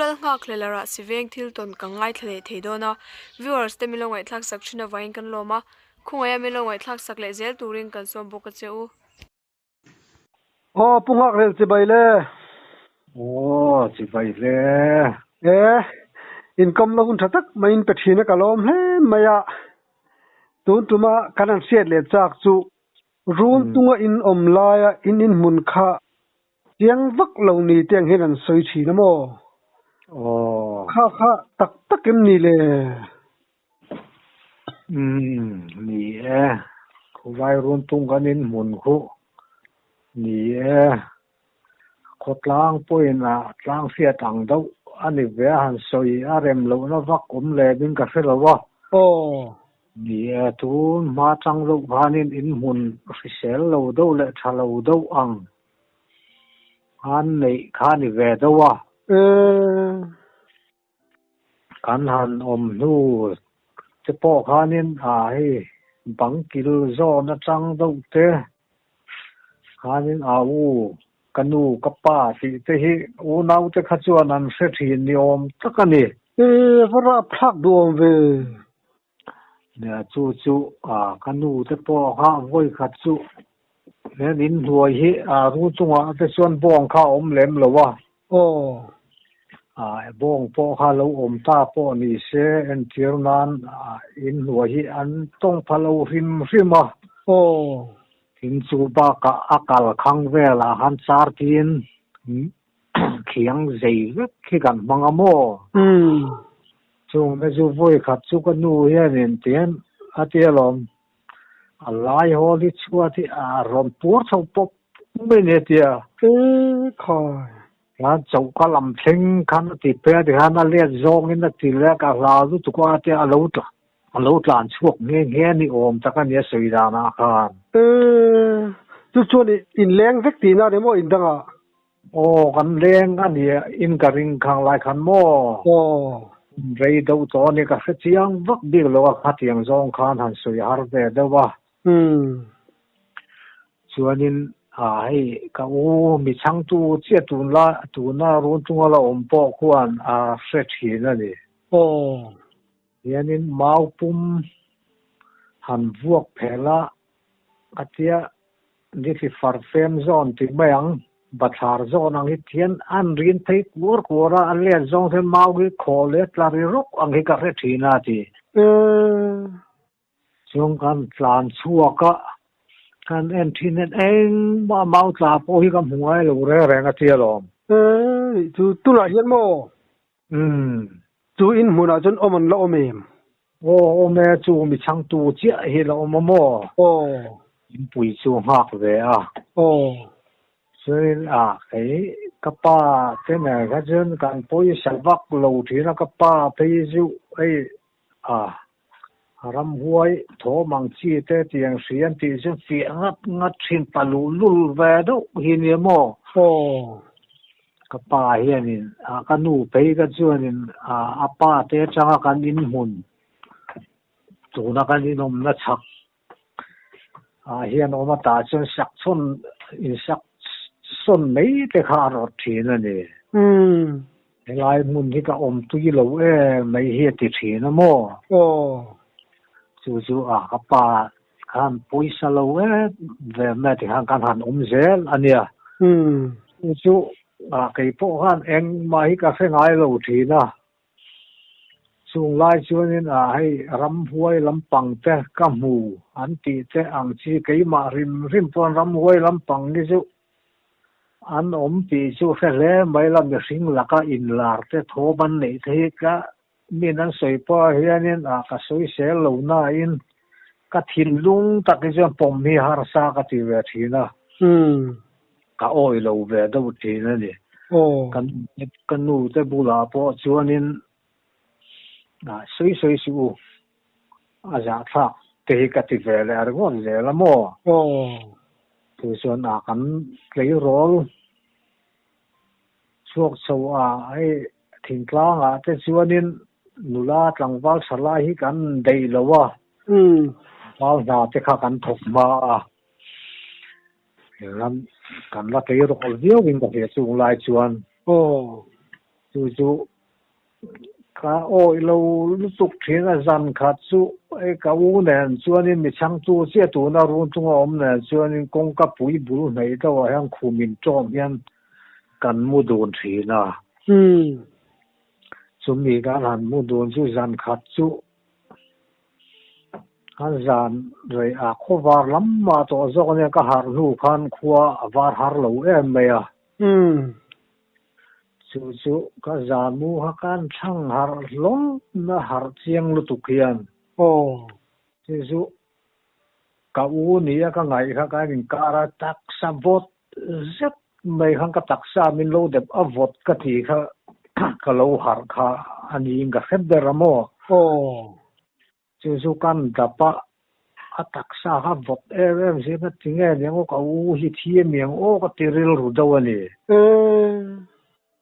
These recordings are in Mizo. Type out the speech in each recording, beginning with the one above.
Lal Nghakhlel a rah si veng thil tawn ka ngaithla leh thei dawn a, viewers te min lo ngaihthlak sak thin avangin kan lawm a, khawngaih a min lo ngaihthlak sak leh zel turin kan sawm bawk a che u. Aw Pu Nghakhlel chibai le. Aw chibai hle. E, inkawm na hun tha tak maiin pe thin a ka lawm hle mai a, tun tuma kan han hriat leh chak chu run tunga in awm laia in inhmun kha Chiang vak lo ni te ang hian an sawi thin a maw? Aw. Kha kha tak tak em ni le? Umm, ni e. Khawlai run tung kan in hmun khu. Ni e. Khawtlang pawhin a tlang hriat ang deuh a ni ve a han sawi a rem lohna vak awm lem in ka hre lo a. Aw. Ni e, tun hma tang deuh khanin in hmun hrisel lo deuh leh tha lo deuh ang Han neih kha ni ve deuh a. Kan han awm hnu te pawh khanin a hei bang kil zawn atang deuh te khanin a u ka nu ka pa tih te hi unau te kha chuan an hre thin ni awm tak a ni. E va rapthlak duh awm ve. Nia chu chu a ka nu te pawh kha vawi khat chu he in hnuai hi a ru chungah te chuan bawng kha a awm lem lo a. Aw. A bawng pawh kha lo awm ta pawh ni se entir nan in hnuai hi an tawng pha lo hrim hrim a. Aw. Tin chu bakah a kal khang velah khan char tin Khiang zei vek khi kan hmang a maw? Chung te chu vawi khat chu ka nu hianin tihian a ti alawm, a lai hawl hi chhuat hi a rawn puar chho pawp mai ni a ti a. E khai. Khan choka lam thleng khan a ti phei a tikhan a let zawngin a ti leh a, ka hlau lutuk a tia a lo tla a lo tlan chhuak nghe nghe ni awm tak a ni a sawi danah khan. E chu chuan inleng vek tihna a ni maw indangah? Aw kan leng a nia in ka ring khang lai khan maw? Aw. Rei deuh tawh a ni ka hre chiang vak bik lo a khatiang zawng khan han sawi har ve deuh a. Umm. Chuanin a hei ka u mi chhangtu chiah tunla tuna run chunga la awm pawh khuan a hre thin a ni. Aw. Hianin mau pum han vuak phel a a tia Nithli farfem zawn ti mai ang, bathlar zawn ang hi thian an rin phei kuar kuar a, an let zawng hian mau hi khaw leh tla ri rawk ang hi ka hre thin a ti. Chung kan tlan chhuak a, kan en thin hian engmah mau tla pawh hi ka hmu ngai lo reng reng a ti alawm. Chu tunah hian maw? Umm. Chu in hmunah chuan awm an la awm em? Aw, awm e, chu mi chhangtu chiah hi la awm a maw? Aw. Inpui chu nghak ve a. Aw. Chuanin a kei ka pa te nen kha chuan kan pawisa vak lo thin a, ka pa phei chu hei a ramhuai thawm ang chi te tiang hria an tih chu fiah ngat ngat thin pa luh lul ve deuh hi nia maw? Aw. Ka pa hianin a ka nu phei ka chuanin a a pa te atanga kan inhmun tuna kan inawmna chhak ah hian awm a tah chuan sak chhawn insak sawn mai te kha a rawt thin a ni. Helai hmun hi ka awm tui lo em mai hi a ti thin a maw? Aw. Chu chu a ka pa khan pawisa lo em ve mai ti khan kan han awm zel a nia. Chu chu a kei pawh khan engmah hi ka hre ngai lo thin a. Chung lai chuanin a hei ramhuai lampang te ka hmu an tih te ang chi keimah hrim hrim pawn ramhuai lampang hi chu an awm tih chu hre hle mai la mihring laka inlar te thawm an neih te hi ka min an sawi pawh hianin a ka sawi sel lo nain ka thinlung tak hi chuan pawm hi harsa ka ti ve thin a. Ka awi lo ve deuh thin a ni. Kan ka nu te bulah pawh chuanin sawi sawi suh u, a zahthlak te hi ka ti ve leh ringawt zel a maw? Chu chuan a kan tleirawl chhuak chho a hei thingtlangah te chuanin nula tlangval tha lai hi kan daih lo a, val hna te kha kan thawk hma a. Ram kan la tei rawk viau in ka hria chung lai chuan. Aw. Chu chu ka awih lo lutuk thin a, zan khat chu hei ka u nen chuanin mi chhangtu chiah tuna run chunga awm nen chuanin kawngka pui bul hnaih deuhah hian khum inṭawm hian kan mu dun thin a. Chumi kan han mu dun chu zan khat chu a zan rei a khaw var lamah tawh zawk ania ka harh hnu khan khua a var har lo em mai a. Chu chu ka zan mu kha kan thlang harh hlawm na harh chiang lutuk hian. Chu chu ka u nia ka ngaih kha kan inkar a taksa vawt zet mai khan ka taksa min lo dep a vawt ka ti kha ka lo harh kha a niin ka hre ber a maw. Chu chu kan dap a, a taksa kha vawt em em zir na ti nge niang aw ka u hi thi a mi ang aw ka ti rilru deuh a ni.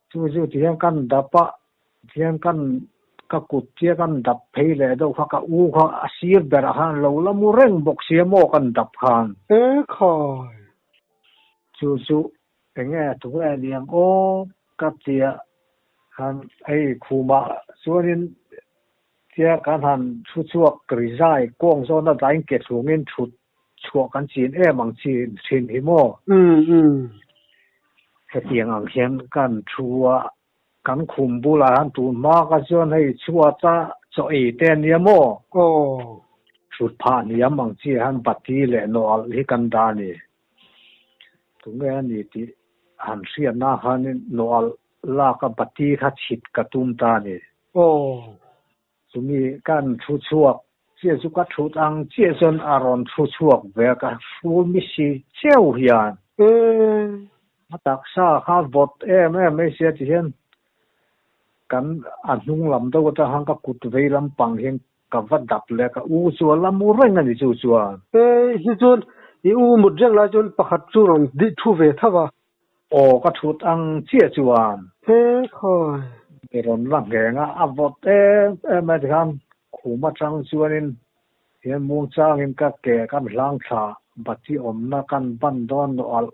Chu chu ti hian kan dap a, tihian kan ka kut tia kan dap phei leh deuh kha ka u kha a sir berah khan lo la mu reng bawk sia maw kan dap khan. Chu chu enge tu nge niang aw ka tia khan hei khumah chuanin Tia kan han thu chhuak rizai kawng zawna dain ke thlungin thut chhuah kan chin em ang chi thin hi maw? Hetiang ang hian kan thu a, kan khum bulah hian tun hma ka chuan hei chhuata chaw ei te a nia maw? Thut phah hniam ang chi hian bati leh nawh alh hi kan dah a ni. Tunge a ni tih han hriatna khanin nawh alh laka bati kha chhit ka tum ta a ni. Chumi kan thu chhuak chiah chu ka thut ang chiah chuan a rawn thu chhuak ve a, ka hrul mi si cheu hian. A taksa kha vawt em em mai sia ti hian kan a hnung lam deuh atang khan ka kut vei lampang hian ka va dap leh a, ka u chu a la mu reng a ni chu chuan. Hi chuan i u mut reng lai chuan pakhat chu rawn thu ve tho va. Aw ka thut ang chiah chuan. He khawi. Mi rawn la ngheng a, a vawt em em mai tikhan khum atang chuanin hian muangchangin ka ke kan hlang thla bati awmna kan ban dawn nawh alh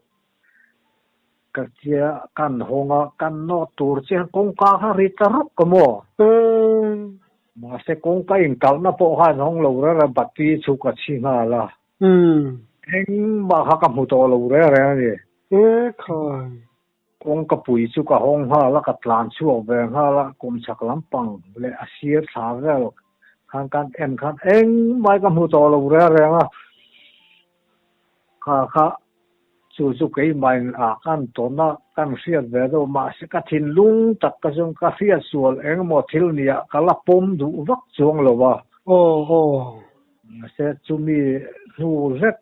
ka tia kan hawng a, kan nawt tur chiah hian kawngka kha ri ta rawk ka maw. Mahse kawngka inkalhna pawh khan hawng lo reng reng bati chu ka chhi nghal a. Engmah kha ka hmu tawh lo reng reng a ni. Kawngka pui chu ka hawng nghal a, ka tlan chhuak ve nghal a, kum chhak lampang leh a sir thla vel khan kan en khan engmah ka hmu tawh lo reng reng a. Kha kha chu chu keimahin a kan tawn a, kan hriat ve deuh mahse ka thinlung tak ka chuan ka hriat sual engemaw thil nia ka la pawm duh vak chuang lo a. Mahse chumi hnu hlek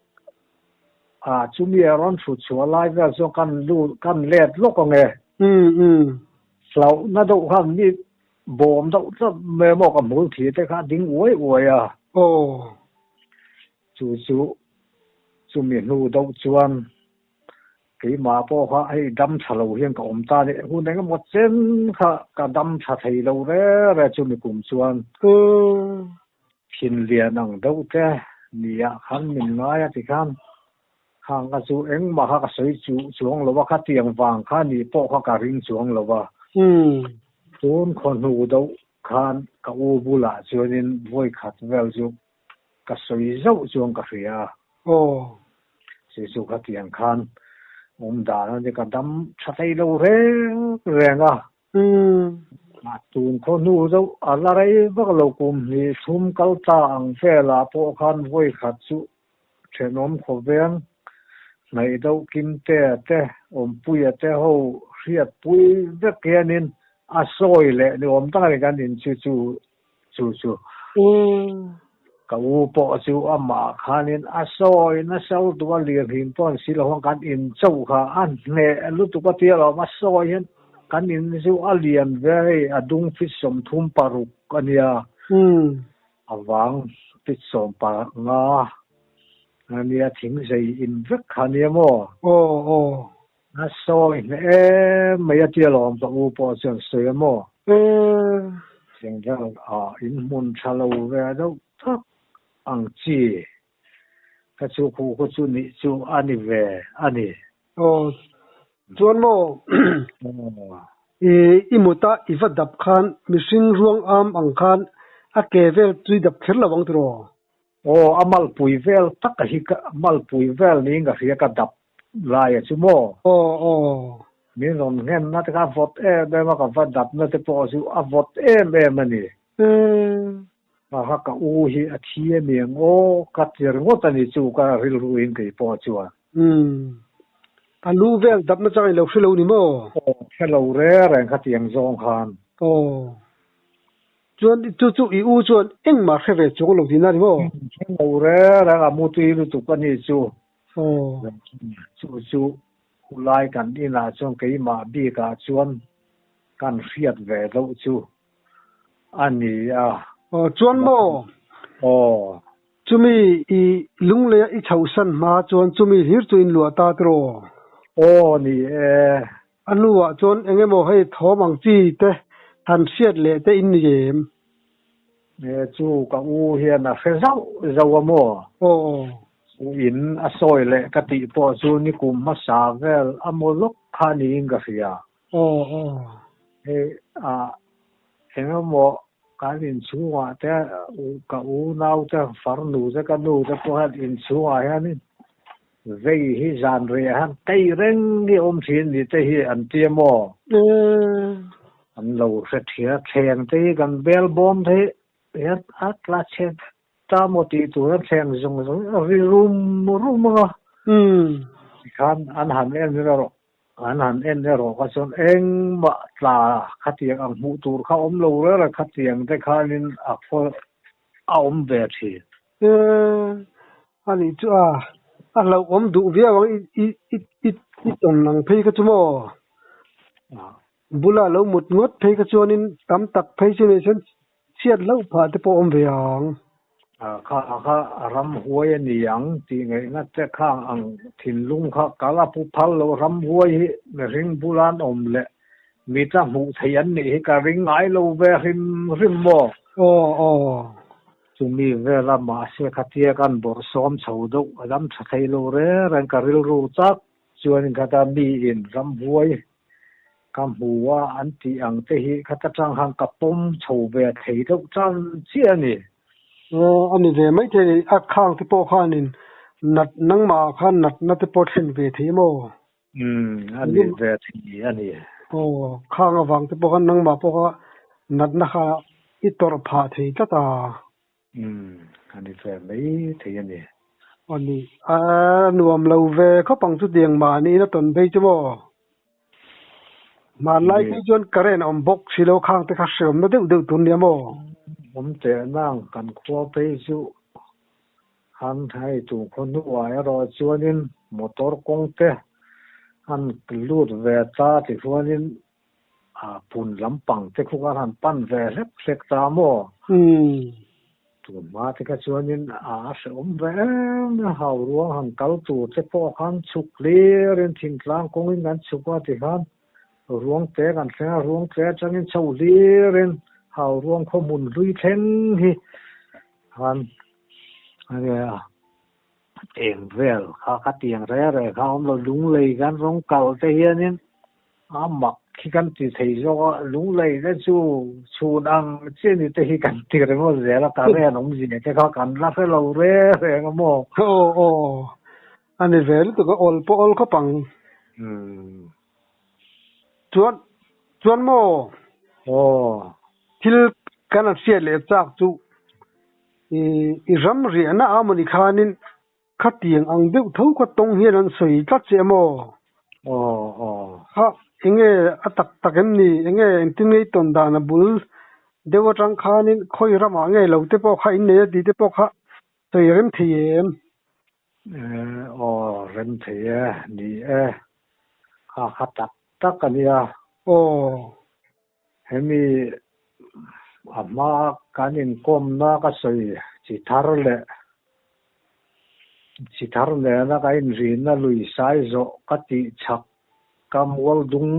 a chumi a rawn hrut chhuah lai vel chuan kan lut kan let lawk ang e. Hlauhna deuh khan mi bawm deuh tlat mai maw ka hmul thi te kha a ding uai uai a. Chu chu chumi hnu deuh chuan keimah pawh kha hei dam tha lo hian ka awm ta a ni. Hun engemaw chen kha ka dam tha thei lo re re chumi kum chuan. Thin lian ang deuh te nia khan min ngai a ti khan khang kha chu engmah kha ka sawi chu chuang lo a, khatiang vang kha nih pawh kha ka ring chuang lo a. Tun khaw hnu deuh khan ka u bulah chuanin vawi khat vel chu ka sawi zauh chuan ka hria a. Chu chu khatiang khan awm dan a ni, ka dam tha thei lo reng reng a. A tun khaw hnu deuh a la rei vak lo kum hnih thum kal ta ang velah pawh khan vawi khat chu thenawm khaw veng hnaih deuh Kimtea te Awmpuia te ho hriatpui vek hianin a sawi leh ni awm tak a ni kan in chu chu chu chu. Ka u pawh chu amah khanin a sawi nasa lutuk a lirhim pawh an si lo khan kan in chauh kha a hneh lutuk a tia lo a sawi hian kan in chu a lian ve hei a dung fit 36 a nia a vang fit 15 a nia thing zei in vek kha a nia maw. A sawi hneh em mai a tia lawm ka u pawh chuan sawi a maw? Chengvel a in hmun tha lo ve deuh tak ang chi ka chu khu khu chu nih chu a ni ve a ni. Aw chuan maw? I muta i va dap khan mihring ruang am ang khan a ke vel chu i dap kher lo ang tiraw? Aw, a malpui vel tak a hi ka malpui vel niin ka hria ka dap lai a chu maw? Aw, aw. Min rawn nghen na te kha a vawt em em a, ka va dap na te pawh chu a vawt em em a ni. Aha, ka u hi a thi a ni ang aw, ka ti ringawt a ni chu ka rilru in kei pawh chuan. Umm. A lu vel dap na chang i lo hre lo ni maw? Aw, hre lo reng reng khatiang zawng khan. Aw. Chuan chu chu i u chuan engmah hre ve chuang lo tihna ni maw? Hre lo reng reng a mutui lutuk a ni chu. Aw. Chu chu khulai kan inah chuan keimah bikah chuan kan hriat ve deuh chu a ni a. Aw chuan maw? Aw. Chumi i lungleia i chhohsan hma chuan chumi hlir chu in luah ta tiraw? Aw ni e. A hnuah chuan eng emaw hei thawm ang chi te han hriat leh te in ni em? E chu ka u hian a hre zauh zauh a maw? Aw. U in a sawi leh ka tih pawh chu nikum hmasa vel a maw lawk kha niin ka hria. Aw aw. Hei a eng emaw kan inchhungah te ka unau te farnu te ka nu te pawh hian inchhungah hianin Vei hi zan rei ah hian kei reng hi awm thin ni te hi an ti a maw? An lo hre thia thleng te hi kan bel bawm te hi hian a tla chhe ta maw tih tur hian thleng zawng zawng hi a ri rum rum ang a. Tikhan an han en erawh an han en erawh kha chuan engmah tla khatiang ang hmuh tur kha awm lo reng reng khatiang te khanin a khaw a awm ve thin. A nih chu a, a hlauhawm duh viau ang i i i i tawn ang phei kha chu maw? Bula lo mut ngawt phei kha chuanin tam tak phei chu nei chuan chhiat hlauh phah te pawh awm ve ang. Kha kha ramhuai a ni ang tih ngaihna te khang ang thinlung kha kal a pu phal lo ramhuai hi mihring bulan awm leh mita hmuh theih an nih hi ka ring ngai lo ve hrim hrim maw? Aw aw. Chumi vela mahse khatia kan bawrhsawm chho deuh a dam tha thei lo reng reng ka rilru chak chuanin khata miin ramhuai ka hmu a an tih ang te hi khata tang khan ka pawm chho ve thei deuh tan chiah a ni. Aw a ni ve maithei a ni, a khang te pawh khanin nat nangmah ah khan natna te pawh thlen ve thei maw? Umm a ni ve thei a ni. Aw khang avang te pawh khan nangmah pawh kha natna kha i tawrh phah thei tlat a. Umm a ni ve mai thei a ni. Aw ni a nuam lo ve khawp ang chutiang mahniin a tawn phei chu maw? Hmanlai phei chuan current a awm bawk si lo khang te kha hreawmna deuh deuh tur nia maw? Awm teh nang kan khua phei chu Han hei tu khaw hnuah erawh chuanin motor kawng te han lut ve ta tichuanin pun lampang te khu khan han pan ve hlek hlek ta maw? Tun hma te kha chuanin a hrehawm ve em a, hau ruang han kal tur te pawh khan chhuk hlirin thingtlang kawngin kan chhuk a tikhan ruang te kan thleng a, ruang te atangin chho hlirin hau ruang khaw hmun hlui thleng hi han Ania eng vel kha ka tiang reng reng kha awm lo lunglei kan rawng kal te hianin a mak hi kan ti thei zawk a lunglei te chu chhun ang chi ni te hi kan ti ringawt zel a current awmzia te kha kan la hre lo reng reng a maw. Aw aw a ni ve lutuk a awl pawh awl khawp ang. Chuan chuan maw? Aw. Thil kan han hriat leh chak chu i i ram riahna a mawni khanin khatiang ang deuh tho kha tawng hian an sawi tlat che maw? Aw aw. Kha enge a tak tak em ni? Enge engtin nge i tawn dan a bul deuh atang khanin khawi ramah nge lo te pawh kha in nei a tih te pawh kha sawi rem thei em? Aw rem thei e, ni e. Kha kha tak tak a nia. Aw. Hemi a hma kan inkawmna ka sawi chi thar leh chi thar nena ka inrina lui sai zawh ka tih chhak ka mual dung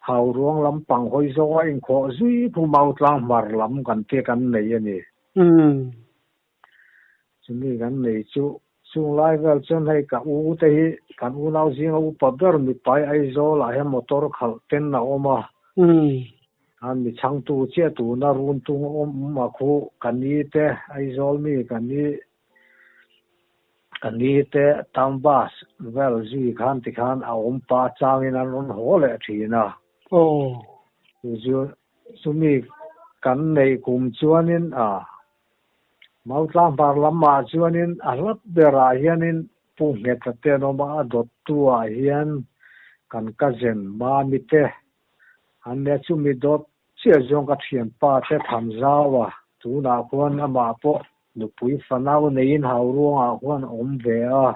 hau ruang lampang hawi zawnga inkhawh zui phu mau tlang hmar lam kan tia kan nei a ni. Chumi kan nei chu chung lai vel chuan hei ka u te hi kan unau zinga upa ber mipai Aizawl ah hian motor khalh ten a awm a. An mi changtu chiah tuna Runtung awm a khu ka ni te Aizawl mi ka ni ka ni te town bus vel zui khan tikhan a awm pah changin an rawn haw leh thin a. Chu chu chumi kan neih kum chuanin a Mautlang hmar lamah chuanin a hlat berah hianin Pu Ngheta te an awm a, a dawttu ah hian kan cousin Mami te an nia, chumi dawt chiah zawng ka thianpa te Thamzau a, tunah khuan amah pawh nupui fanau neiin Hauruangah khuan a awm ve a.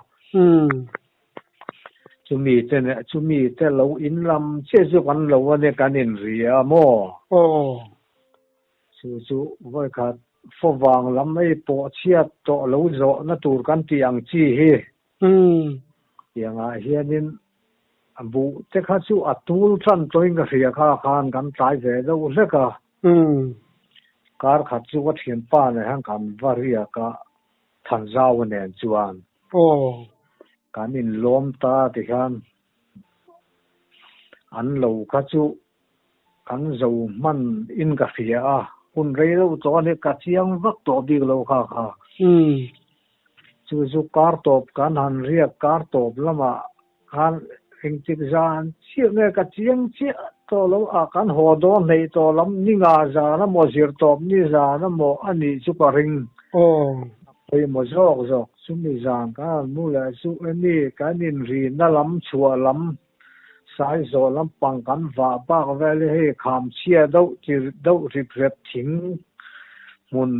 Chumi te neh chumi te lo in lam chiah chu kan lo a nia kan inri a maw? Chu chu vawikhat fawvang lam ei pawh chhiat tawh lo zawhna tur kan tih ang chi hi. Tiangah hianin a buh te kha chu a tul tan tawhin ka hria kha khan kan tlai ve deuh hlek a. Kar khat chu ka thianpa nen hian kan va riak a, Thanzau nen chuan. Kan inlawm ta tikhian an lo kha chu Kan zo hman in ka hria a, hun rei deuh tawh a ni, ka chiang vak tawh bik lo kha kha. Chu chu kar tawp kan han riak kar tawp lamah khan engtik zan chiah nge ka chiang chiah tawh lo a, kan haw dawn hneih tawh lam ni nga zan amaw zir tawp ni zan amaw a nih chu ka ring. A pawimawh zawk zawk chumi zan kan han mu leh chu emi kan inrihna lam chhuah lam Saizawh lampang kan vah bak vel hi hei kham chhia deuh chi deuh rip rep thing hmun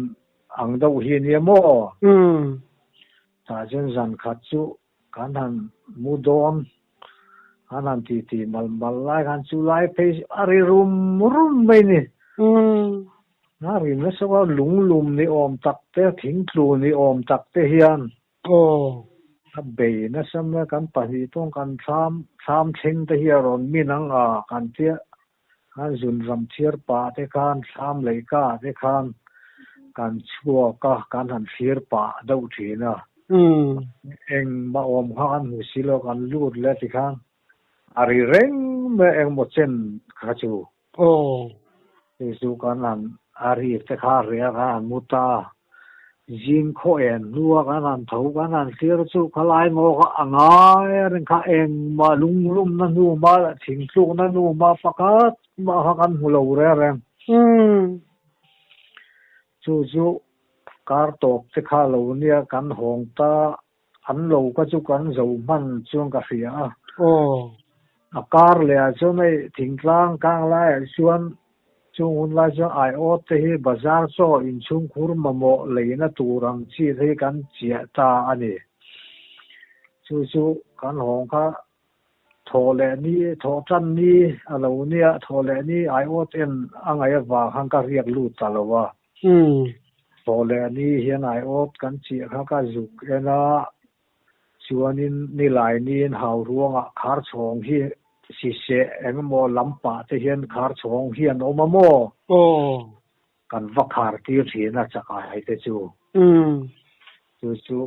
ang deuh hi nia maw? Tah chuan zan khat chu kan han mu dawn, kan han ti ti mal mal lai khan chu lai phei chu a ri rum rum mai ni. A ri nasa a, lunglum ni awm tak te, thingtlu ni awm tak te hian A bei nasa mai kan pahnih pawh kan thlam thlam thleng te hi a rawn min ang a kan tia kan zun ram thiar pah te khan thlam leihka ah te khan kan chhuak a kan han thlir pah deuh thin a engmah awm kha kan hmu si lo kan lut leh tikhan a ri reng mai engmaw chen kha chu. Hei chu kan han a ri te kha a reh a kan han mu ta a, zing khaw en hnua kan han tho kan han thlir chu khalai ngaw kha a ngai a reng kha engmah lunglumna hnu hma leh thingtlukna hnu hma pakhat mah kha kan hmu lo reng reng. Chu chu kar tawp te kha lo nia kan hawng ta An lo kha chu kan zo hman chuan ka hria a. A kar leh ah chuan hei thingtlang kang laiah chuan chung hun lai chuan aiawt te hi bazar chaw inchhungkhur mamawh leina tur ang chi te hi kan chiah ta a ni. Chu chu kan hawng kha thawh leh ni, thawh tan ni a lo nia, thawh leh ni aiawt en a ngaih avang khan ka riak lut ta lo a. Thawh leh ni hian aiawt kan chiah kha ka zuk en a, chuanin nilai niin hau ruangah khar chhawng hi siseh eng emaw lam pah te hian khar chhawng hi an awm a maw? Kan va khar tir thin a chakai te chu. Chu chu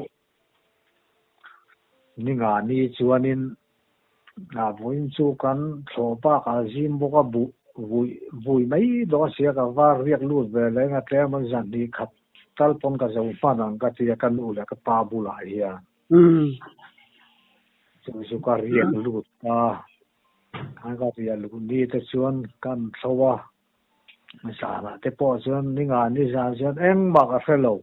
ni nga ni chuanin vawiin chu kan thlawh bakah zim bawk a buh vui vui mai dawn sia ka va riak lut ve leh eng a tlem an zan hnih khat tal pawn ka zo hman ang ka ti a ka nu leh ka pa bulah hian chu chu ka riak lut a, an ka riah luh ni te chuan kan thlo a. Zanah te pawh chuan ni nga ni zan chuan engmah ka hre lo.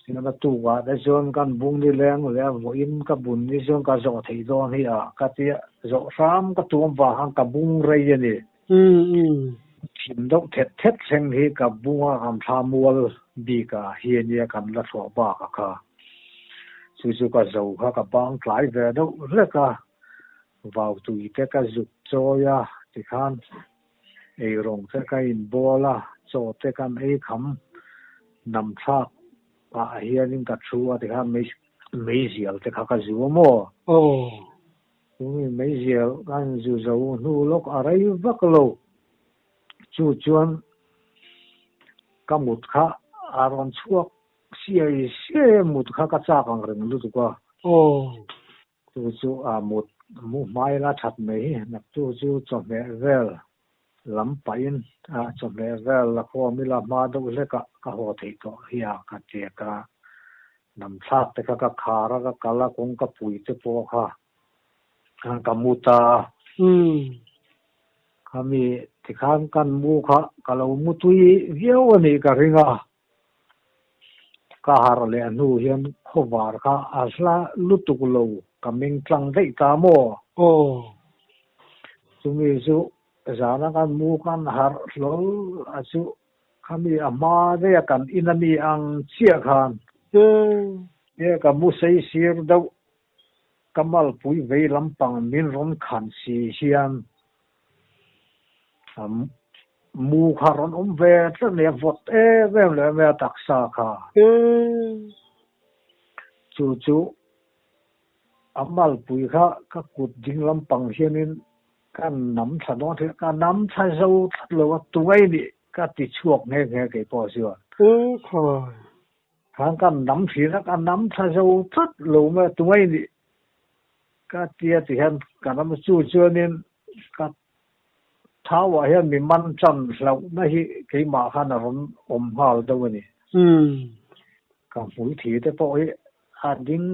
Chuan a tukah te chuan kan bung ni leng leh a vawiin ka bun ni chuan ka zawh theih dawn hi a ka tia zawh hram ka tum vang khan ka bung rei a ni. Thim deuh thet thet thleng hi ka bung a kan thla mual bik ah hi a nia kan la thluah bak a kha. Chu chu ka zo kha ka bang tlai ve deuh hlek a. Vau tui te ka zuk chawi a tikhan eirawng te ka inbawl a, chaw te kan ei kham nam thlak pah hianin ka thu a tikhan meizial te kha ka zu a maw? Chumi meizial kan zu zo hnu lawk a rei vak lo. Chu chuan ka mut kha a rawn chhuak siai siai a, mut kha ka chak ang reng lutuk a. Chu chu a mut mu hmai la that mai hi, naktu chu chawhmeh vel. Lam pahin chawhmeh vel la khawm ila hma deuh hlekah ka haw theih tawh hi a ka ti a, ka nam thlak te kha ka khar a, ka kal a, kawngka pui te pawh kha ka mu ta a. Khami tikhan kan mu kha ka lo mu tui viau a nih ka ring a, ka harh leh hnu hian khawvar kha a hla lutuk lo ka meng tlang daih ta maw? Aw. Chumi chu zana kan mu kan harh hlawl a chu khami a hma daih a kan in a mi ang chiah khan. E ka mu sei sir deuh ka malpui vei lampang min rawn khan si hian mu kha rawn awm ve tlat mai a, vawt em em leh mai a taksa kha. Chu chu a malpui kha ka kut ding lampang hianin ka nam thla dawn thei a, ka nam thla zo tlat lo a, tungai nih ka ti chhuak nghe nghe kei pawh chuan. Khan kan nam thin a, ka nam thla zo tlat lo mai a, tungai nih ka tia ti hian ka ram chu chuanin ka thauah hian mi man chan hlauhna hi keimah khan a rawn awm nghal deuh a ni. Ka hmul thi te pawh hi a ding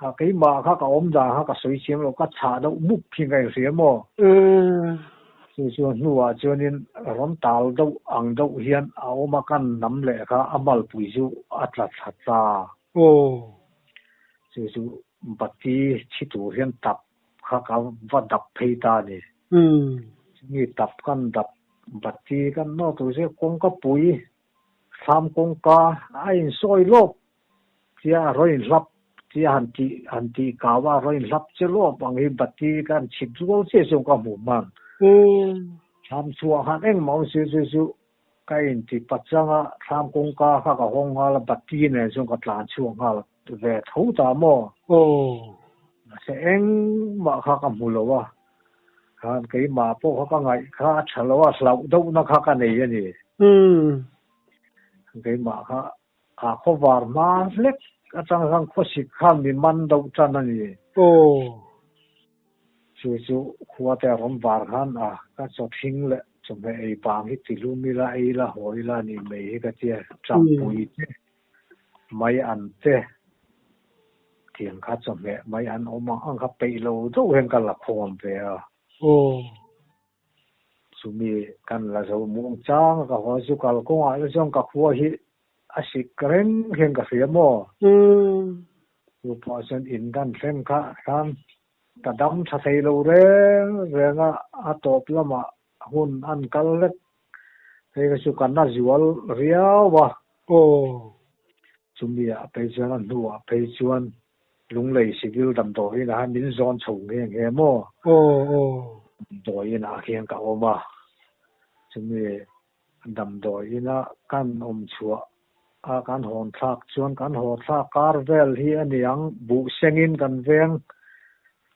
a, keimah kha ka awm dan kha ka sawi chiam lo, ka chhah deuh mup hi ka inhria maw? Chu chuan hnuah chuanin rawn tal deuh ang deuh hian a awm a, kan nam leh kha a malpui chu a tla thla ta. Chu chu Bati chhi tur hian tap kha ka va dap phei ta a ni. Chumi tap kan dap bati kan nawr tur chu kawngka pui thlam kawngka a insawi lawp tia a rawn inhlap tia han tih han tih kau a rawn inhlap che lawp ang hi bati kan chhit rual chiah chuan ka hmuh hman. Thlam chhuah khan engmah awm si chu chu Ka inti pachang a, thlam kawngka kha ka hawng nghal a, bati nen chuan ka tlan chhuak nghal ve tho ta maw? Aw. Mahse engmah kha ka hmu lo a, khan keimah pawh kha ka ngaih kha a tha lo a, hlauh deuhna kha ka nei a ni. Keimah kha a khawvar hma hlek atang khan khawsik khan mi man deuh tan a ni. Aw. Chu chu khua te a rawn var khan a, ka chaw thing leh chawhmeh ei pang hi ti hlum ila, ei ila, haw ila a nih mai hi ka tia, champui te, mai an te, tiang kha chawhmeh mai an awm ang ang kha peih lo deuh hian ka la khawm ve a. Aw. Chumi kan la zo muang chang a, ka haw chu kalkawngah te chuan ka khua hi a sik reng hian ka hria maw? Chu pawh chuan in kan thleng kha khan ka dam tha thei lo reng reng a, a tawp lamah hun an kal vek phei kha chu ka na zual riau a. Aw. Chumi ah phei chuan a hnuah phei chuan Lunglei civil damdawiin ah hian min zawn chho nghe nghe maw? Aw aw. Damdawiin ah khian ka awm a, chumi damdawiin a kan awm chhuah a kan hawn thlak chuan kan haw thlak kar vel hi a ni ang, buh sengin kan veng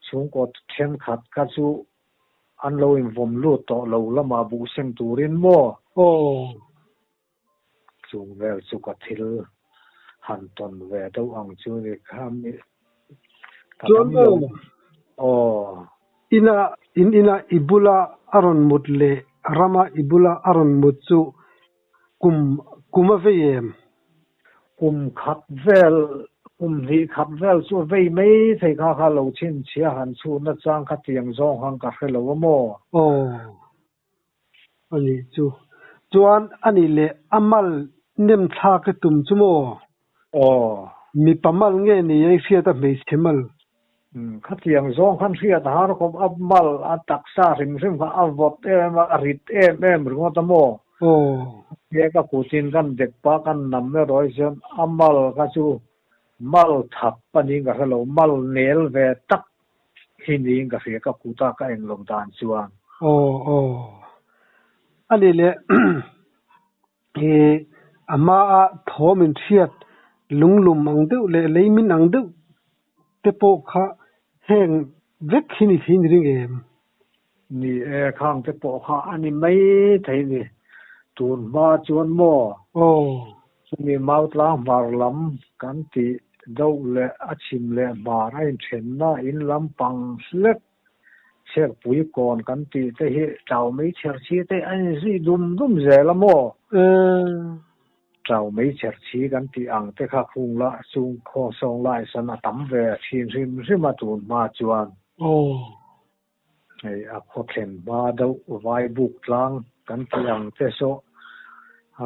chhungkaw thenkhat kha chu an lo invawm lut tawh lo lamah buh seng turin maw? Aw. Chung vel chu ka thil han tawn ve deuh ang chu ni kha mi ka Chuan dam lo. maw? Aw. Ina in ina i bula a rawn mut leh rama i bula a rawn mut chu kum kum a vei em? Kum khat vel, kum hnih khat vel chu a vei mai thei kha kha lo chhinchhia han chhun nachang kha tiang zawng han ka hre lo a maw? Aw. A nih chu. Chuan a nih leh a mal nem thlak i tum chu maw? Aw. Mipa mal nge ni a i hriat a hmeichhe mal? Umm khatiang zawng khan hriat a har khawp a mal a taksa hrim hrim kha a vawt em a, a rit em em ringawt a maw? Aw. He ka kutin kan dek pah kan nam erawh hi chuan a mal kha chu mal thap a niin ka hre lo, mal nel ve tak hi niin ka hria ka kuta ka eng lo dan chuan. Aw aw. A nih leh i a hmaa thawm inhriat lunglum ang deuh leh leimin ang deuh te pawh kha heng vek hi ni thei ni ring em? Ni e, khang te pawh kha a ni mai thei ni. Tun hma chuan maw? Aw. Chumi Mautlang hmar lam kan tih deuh leh a chhim leh hmar a inthenna in lampang hlek. Chhiarpui kawn kan tih te hi Ṭau meichher chhi te a inzui dum dum zel a maw? Ṭau meichher chhi kan tih ang te kha khung la chung khaw sawng lai sawn a tam ve ṭhin hrim hrim a tun hma chuan. Hei a khaw thlen hma deuh Vaibuk tlang kan tih ang te saw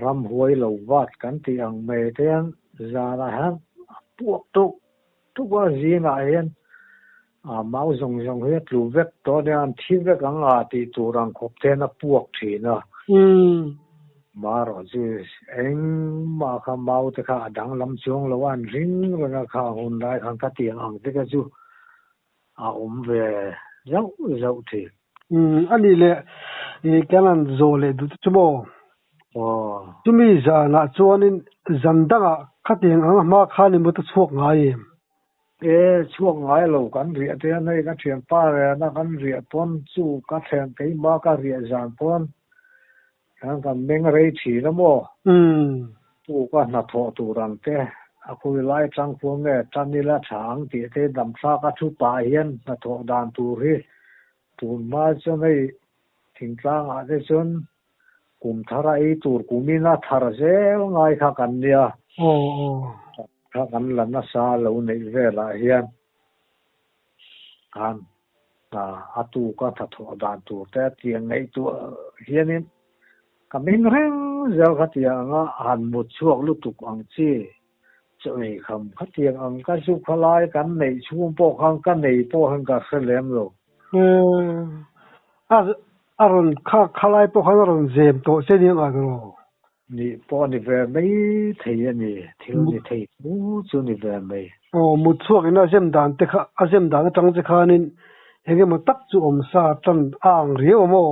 ramhuai lo vat kan tih ang mai te hian zanah hian a puak tuk tuk a, zingah hian a mau zawng zawng hi a tlu vek tawh nia, an thi vek ang a tih tur ang khawp te hian a puak thin a. Marawh chu engmah kha mau te kha a danglam chuang lo a, an ring reng a kha hun lai khan ka tiang ang te kha chu a awm ve zauh zauh thin. Umm a nih leh i kan han zawh leh duh te chu maw? Aw. Chumi zanah chuanin zan dangah khatiang ang a hma khan i mut a chhuak ngai em? E, chhuak ngai lo kan riah te hian hei ka thianpa rena kan riah pawn chu ka thlen keimah ka riah zan pawn Khan kan meng rei thin a maw? Umm. Tuka hnathawh tur ang te, a khawi lai tang khuang nge tan ila tha ang tih te damthlak a thu pah hian hnathawh dan tur hi tun hma chuan hei thingtlang ah te chuan kum thar a ei tur kumin a thar zel ngai kha kan nia. Aw aw. Kha kan la nasa lo neih velah hian khan A tuka hnathawh dan tur te a tiang ngaihtuah hianin ka meng reng zel khatiang anga han mut chhuak lutuk ang chi chaw ei kham khatiang ang ka zu khalai kan neih chhung pawh khan ka nei pawh hian ka hre lem lo. A rawn kha khalai pawh khan a rawn zem tawh che nia ngai rawh. Nih pawh a ni ve mai thei a ni, thil ni thei chu chu ni ve mai. Aw, mut chhuak in a zem dan te kha, a zem dan atang che khanin eng emaw tak chu awm sa tan a ang riau a maw?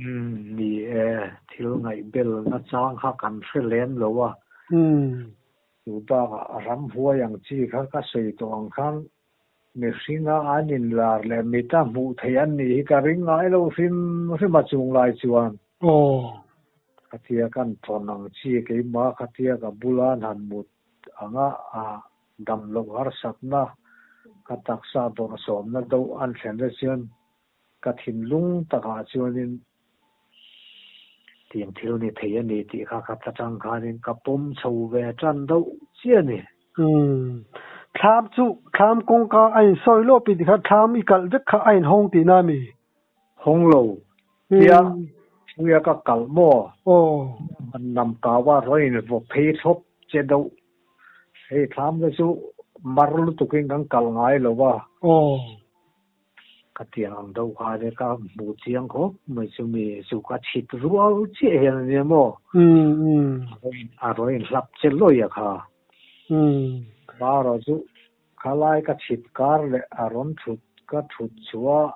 Umm, ni e, thil ngaihbel nachang kha kan hre lem lo a. Chu bakah ramhuai ang chi kha ka sawi tawh ang khan mihringa an inlar leh mita hmuh theih an nih hi ka ring ngai lo hrim hrim a chung lai chuan. Aw. Khatia kan thawn ang chi keimah khatia ka bula an han mut anga a dam loh harsatna ka taksa bawrhsawmna deuh an thlen te chuan ka thinlung takah chuanin tiang thil ni thei a ni tih kha ka tla tang khanin ka pawm chho ve tan deuh chiah a ni. Umm. Thlam chu thlam kawngka a insawi lawp i tikhan thlam i kalh vek kha a inhawng tihna a mi? Hawng lo. Tia puia ka kalh maw? Aw. An nam kau a rawn invaw phei thlawp che deuh. Hei thlam te chu mar lutukin kan kalh ngai lo a. Aw. Ka tiang ang deuh kha ania ka hmu chiang khawp mai chu mi chu ka chhit rual chiah hian ania maw? A rawn inhlap che lawi a kha. Marawh chu khalai ka chhit kar leh a rawn thut ka thut chhuah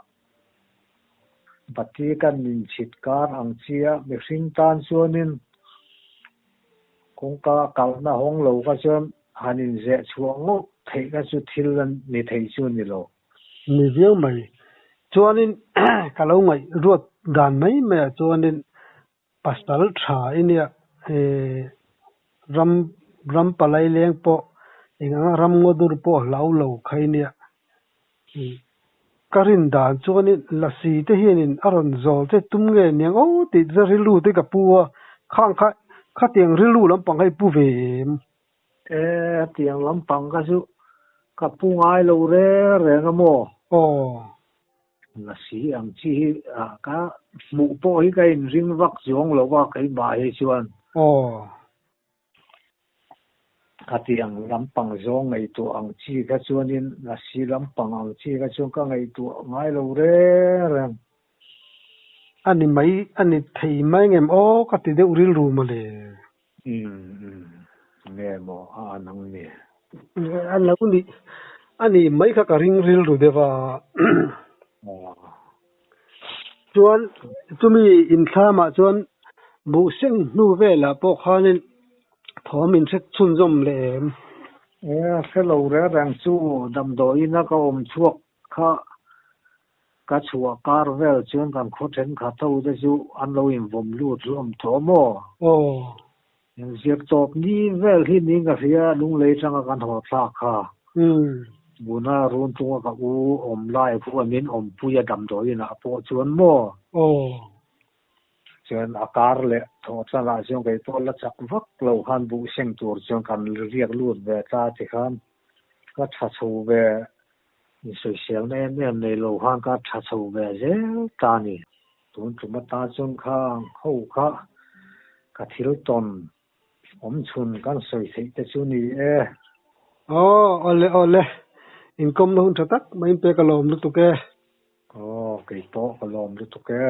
bati kan inchhit kar ang chia mihring tan chuanin kawngka kalhna hawng lo kha chuan han inzeh chhuah ngawt theih kha chu thil a ni thei chu a ni lo. Ni viau mai. Chuanin ka lo ngaih ruat dan mai maiah chuanin pasal tha i nia ram ram palai leng pawh eng anga ram ngaw dur pawh hlau lo kha i nia. Ka rin dan chuanin lasi te hianin a rawn zawl che tum nge niang aw tih chu rilru te ka pu a, khang kha khatiang rilru lampang kha i pu ve em? E, tiang lampang kha chu ka pu ngai lo reng reng a maw? Aw. Lasi ang chi hi ka hmuh pawh hi ka inring vak zawng lo a keimah hi chuan. Aw. Khatiang lampang zawng ngaihtuah ang chi kha chuanin lasi lampang ang chi kha chuan ka ngaihtuah ngai lo reng reng. A ni mai, a ni thei mai ngem aw ka ti deuh rilru mawle. Umm nge maw a an ang ni? A lo ni, a ni mai kha ka ring rilru deuh a. Chuan chumi inthlamah chuan buh seng hnu velah pawh khanin thawm in hre chhunzawm leh em? E, hre lo reng reng chu damdawiin a ka awm chhuak kha Ka chhuah kar vel chuan kan khaw thenkhat ho te chu an lo invawm lut hlawm tawh maw? Aw. Zirtawp ni vel hi niin ka hria, lunglei atanga kan haw thlak kha. Umm. Tuna Runtunga ka u awm lai khuan min awmpui a damdawiin ah pawh chuan maw? Aw. Chuan a kar leh thawh tan ah chuan kei pawh la chak vak lo khan buh seng tur chuan kan riak lut ve ta ti khan ka tha chho ve insawiselna em em nei lo khan ka tha chho ve zel ta a ni. Tun tum atan chuan khang ho kha ka thil tawn Awm chhun kan sawi theih te chu ni e. Aw, awle awle. Inkawmna hun tha tak mai in pek a lawm lutuk e. Aw, kei pawh ka lawm lutuk e.